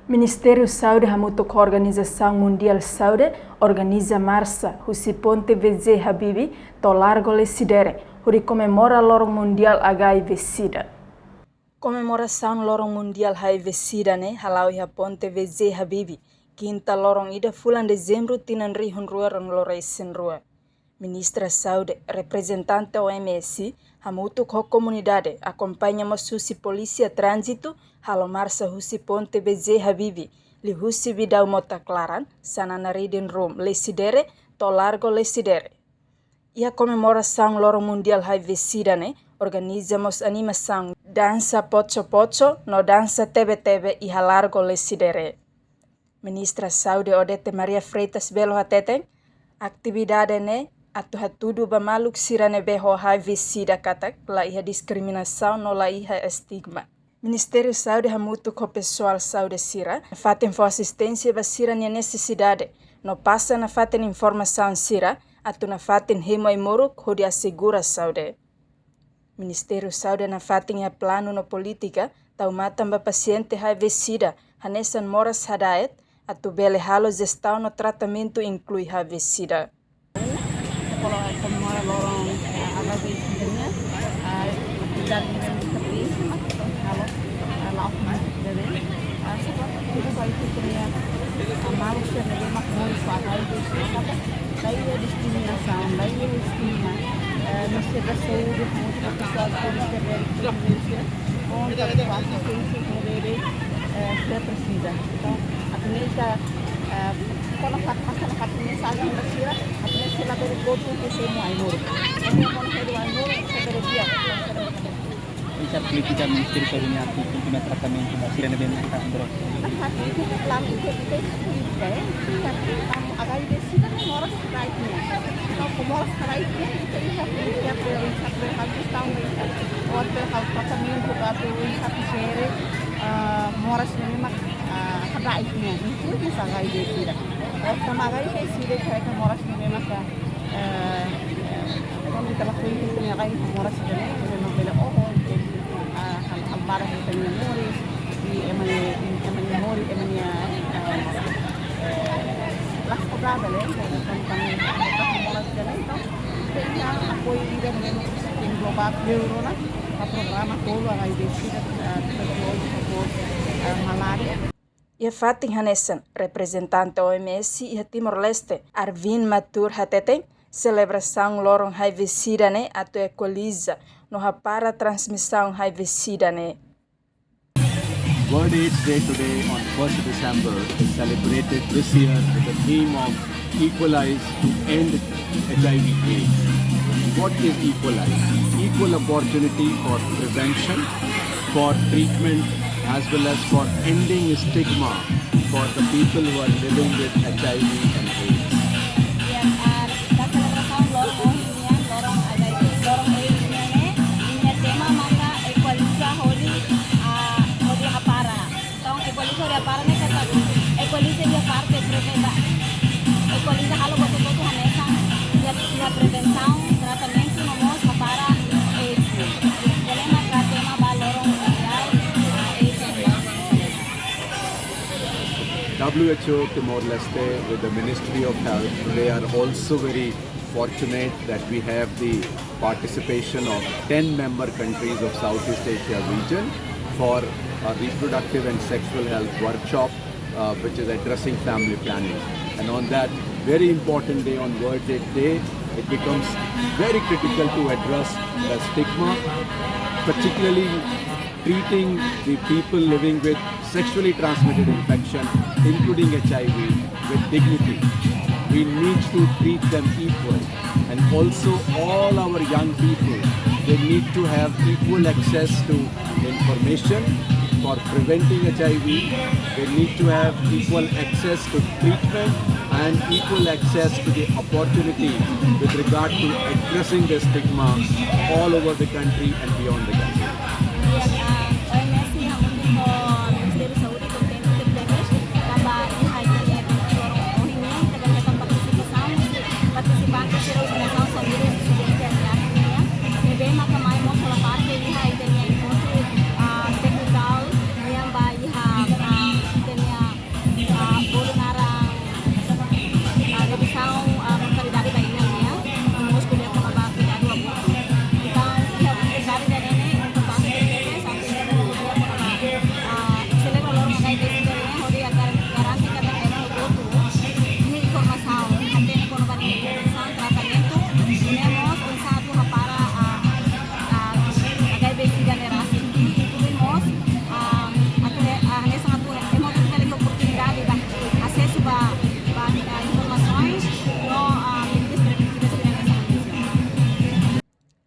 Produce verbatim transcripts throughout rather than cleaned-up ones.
Ministériu Saúde hamutuk ho Organizasaun Mundiál Saúde organiza marsa husi Ponte V J Habibie to'o Largo Lecidere, hodi komemora Loron Mundiál H I V SIDA. Komemorasaun Loron Mundiál H I V SIDA ne'e hala'o iha Ponte V J Habibie, kinta loron ida fulan Dezembru tinan rihun rua ruanulu resin rua. Ministra Saúde, reprezentante O M S, hamutuk ho komunidade, akompaña mós husi Polísia Tránzitu, halo marsa husi Ponte V J Habibie, liuhusi Bidau Mota Klaran, Xanana Reading Room, Lecidere, to'o Largo Lecidere. Iha komemorasaun Loron Mundiál H I V SIDA ne'e, organiza mós animasaun dansa poco-poco no dansa tebe-tebe iha Largo Lecidere. Ministra Saúde Odete Maria Freitas Belo hateten, atividade ne'e atu hatudu ba maluk sira ne'ebé ho H I V SIDA katak la iha diskriminasaun no la iha estigma. Ministériu Saúde hamutuk ho pesoál saúde sira nafatin fó asisténsia ba sira-nia nesesidade, no pasa nafatin informasaun sira atu nafatin hemu ai-moruk hodi asegura saúde. Ministériu Saúde nafatin iha planu no polítika tau matan ba pasiente H I V SIDA hanesan moras hada'et, atu bele halo jestaun no tratamentu inklui H I V SIDA. Kalau komemora loron, eh, H I V SIDA nian, eh, dan seperti itu, halo, eh, lauk dari, eh, sebab itu saya pikirnya, eh, malu saya memang mau H I V SIDA, la iha diskriminasaun, la iha estigma, eh, no setor saúde, no setor saúde, no setor saúde, no setor saúde, eh, sira presiza. Entaun, atu nune'e, eh, kuandu fó, pasa nafatin mensajen ba sira, atu nune'e sira labele gotu ke semu ai-moruk. Entaun, kuandu hetan ai-moruk, sira bele di'ak. Oinsá polítika Ministériu Saúde nian atu kontinua tratamentu ba sira ne'ebé maka drok? Nafatin, ita planu, ita, ita polítika, eh, ita planu, H I V SIDA ne'e moras hada'et nian. Entaun, moras hada'et nian, ita, ita polítika, ita, ita, ita, ita, ita, ita, tratamentu, atu, ita, ita, eh, moras ne'e mak, eh, hada'et nian, inklui H I V SIDA. Entaun, H I V SIDA, ita, ita, moras ne'e mak, eh, eh, kuandu ita lakohi ita-nia rai, moras ida-ne'e, ita labele oho, ita, ah, hal, hal barak ita-nia moris, i ema nia, ema nia moris, ema nia, eh, eh, la saudavel, eh, tentang, tentang moras ida-ne'e, entaun, ita iha apoiu ida ne'ebé englobadu, euro ona, ba programa tolu H I V SIDA, eh, tuberkuloze, favór, eh, malária. Iha fatin hanesan, reprezentante O M S iha Timor-Leste, Arvind Mathur hateten, selebrasaun loron H I V SIDA ne'e atu ekualiza no hapara transmisaun H I V SIDA ne'e. World AIDS Day today on first December is celebrated this year with the theme of Equalize to End H I V AIDS. What is equalize? Equal opportunity for prevention, for treatment, as well as for ending stigma for the people who are living with H I V and AIDS. Ya, ah, ita selebrasaun loron ohin nian, loron H I V, loron AIDS nian ne'e, ninia tema maka ekualiza hodi, ah, hodi hapara. Entaun, ekualiza hodi hapara ne'e katak, ekualiza iha parte preventa, ekualiza halo buat hotu-hotu hanesan iha, iha prevensaun, tratamentu no mós hapara AIDS. Ida-ne'e maka tema ba loron mundiál, ah, AIDS. W H O Timor-Leste with the Ministry of Health, they are also very fortunate that we have the participation of ten member countries of Southeast Asia region for a reproductive and sexual health workshop, uh, which is addressing family planning. And on that very important day, on World AIDS Day, it becomes very critical to address the stigma, particularly treating the people living with sexually transmitted infection, including H I V, with dignity. We need to treat them equal. And also all our young people, they need to have equal access to information for preventing H I V. They need to have equal access to treatment and equal access to the opportunity with regard to addressing the stigma all over the country and beyond the country. Ya, ah, O M S hamutuk ho Ministériu Saúde kontente tebes tanba iha ita-nia event loron ohin nian, ita bele hetan partisipasaun, partisipante sira husi nasaun sira, husi estudante nian, ne'ebé maka mai mós hola parte iha ita-nia enkontru, ah, teknikál nian ba iha, ah, ita-nia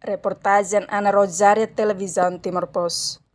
Reportajen Ana Rosaria, Televizaun Timor Post.